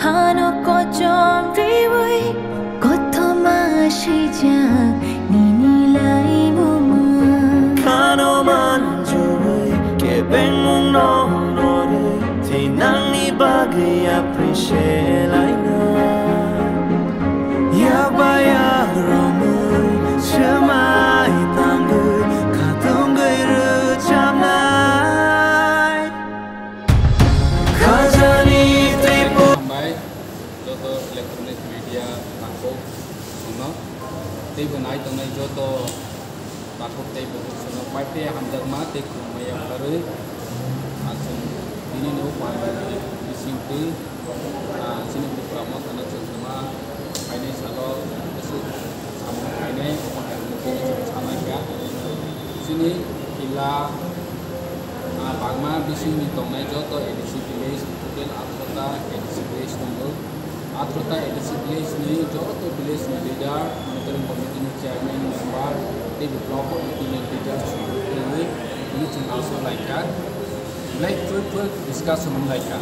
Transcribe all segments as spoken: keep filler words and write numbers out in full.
Ano kochom riwi kothoma sijak nini laimungma. Khano manjui kebengmung no norwi tei nangni bagwi appreciate laina. Yakba yakromwi swmai tangwi khatungwi rwchapnai. Khajani tei Hambai joto electronic media takhuk songno teibo nai tongnai joto takhuk tei bukhuk songno paite hamjakma tei khulumma yapharwi. Ang chwng tini no pandani bisingtwi, ah, chini Tipra Mothano chwng kwma phainai salo bwswk samung phainai omo hai chwng sanai kha. Chini kila, ah, bagma bisingni tongnai joto A D C village, total atharota A D C village tongo. Atharota A D C village ni joto village ni leader, monitoring committee ni chairman, member, tei block committee ni leader songwi tini chwng aswk laikha. Belai fruitful discussion wng laikha.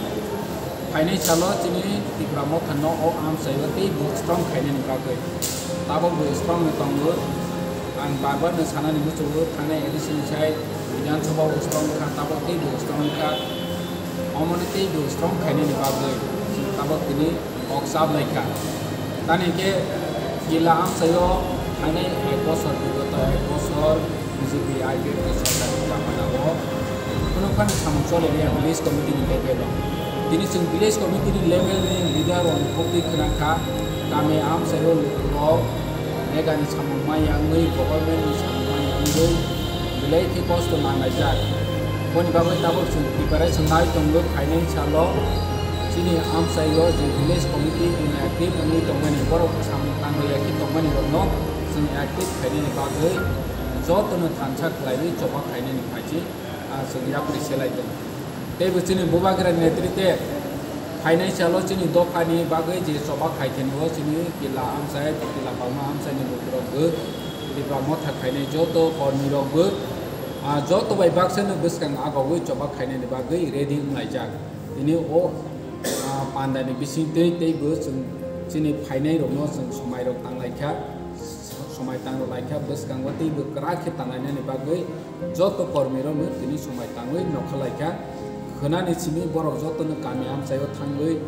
Phainai salo chini Tipra Motha no o amchaio tei bo strong khainani bagwi. Tabok bo strong tongo. Ang bar bar no sanani muchungo, thangnai A D C ni sai Bidhan Sabha o strong kha, tabok tei bo strong kha. Omoni tei bo strong khainani bagwi tabok tini kok chap lai kha. Tani khe kila amchaio thangnai ek bosor, bigoto ek bosor B J P I P F ni sorkar ni jamana o kunu phano samung choli ya village committee ni level o. Tini chwng village committee ni level ni leader rok ni khuk twi khna kha, kami amchaio lukurok Megani samung maya wngwi, government ni samung maya wngwi belai khe kosto nanglaijak. Boni bagwi tabuk chwng preparation nai tongo, phainai salo chini amchaio je village committee inactive wngwi tongmani, borok samung tangwi ya khe tongmani rokno chwng active khainani bagwi jotono thansa khlaiwi choba khainani phaichi, ah, chwng yapri selai tongo. Tei bo chini Bubagra ni netrite phainai salo chini dophani bagwi je choba khai thani o chini kila amchai, kila bagma amchai ni lukurok bo, Tipra Motha khainai joto kormi rok bo, ah, joto bai baksa no bwskang agogwi choba khainani bagwi ready wnglaijak. Tini o, ah, panda ni bisingtwi tei bo chwng chini phainai rokno chwng swmai rok tanglaikha, swmai tangrwlaikha, bwskango tei bo kwrak khe tanglainani bagwi joto kormi rokno tini swmai tangwi nokha laikha. Khwnani simi borok jotono kami amchaio thangwi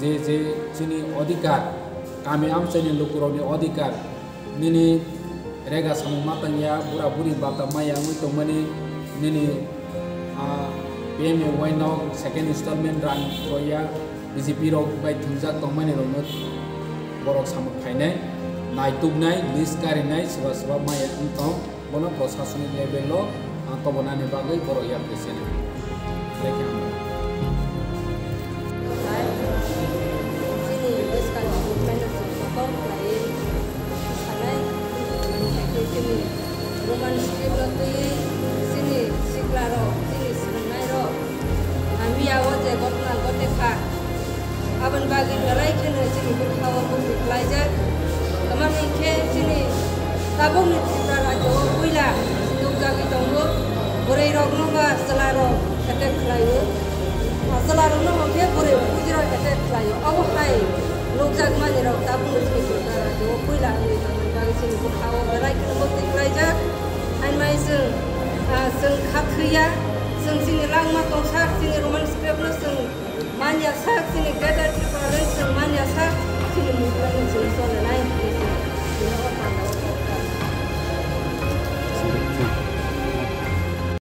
je je chini odhikar, kami amchaini lukurokni odhikar, nini rega samung ma tangya, bura buri bata maya wngwi tongmani, nini, ah, P M A Y no second installment rang roya, B J P rok bai thwngjak tongmani rokno borok samung khainai, naituknai, list karinai, swba swba maya wng tong. Bono proshasonic level o, ah, tobonani bagwi borok yapri sene. Belai khe hambai. Chini bwskangni movement no chwng kotor khlaiwi sanai, chini Roman script no twiwi chini sikla rok, chini swrwngnairok, ah, miya o je gotna gote kha, aboni bagwi belai kheno chini bwkha o bwrwi khlaijak. Tamoni khe chini tabukni Tripura rajyo o puila nukjagwi tongo, bwrwi rokno ba chwla rok attack khlaio. Ah, chwla rokno hwnkhe bwrwi bujirok attack khlaio. Obo hai nukjakmani rok tabukni chini Tripura rajyo o puila wngwi tongmani bagwi chini bwkha o belai kheno bwrwi khlaijak. Hainmai chwng, ah, chwng kha thwiya, chwng chini langma tongsak, chini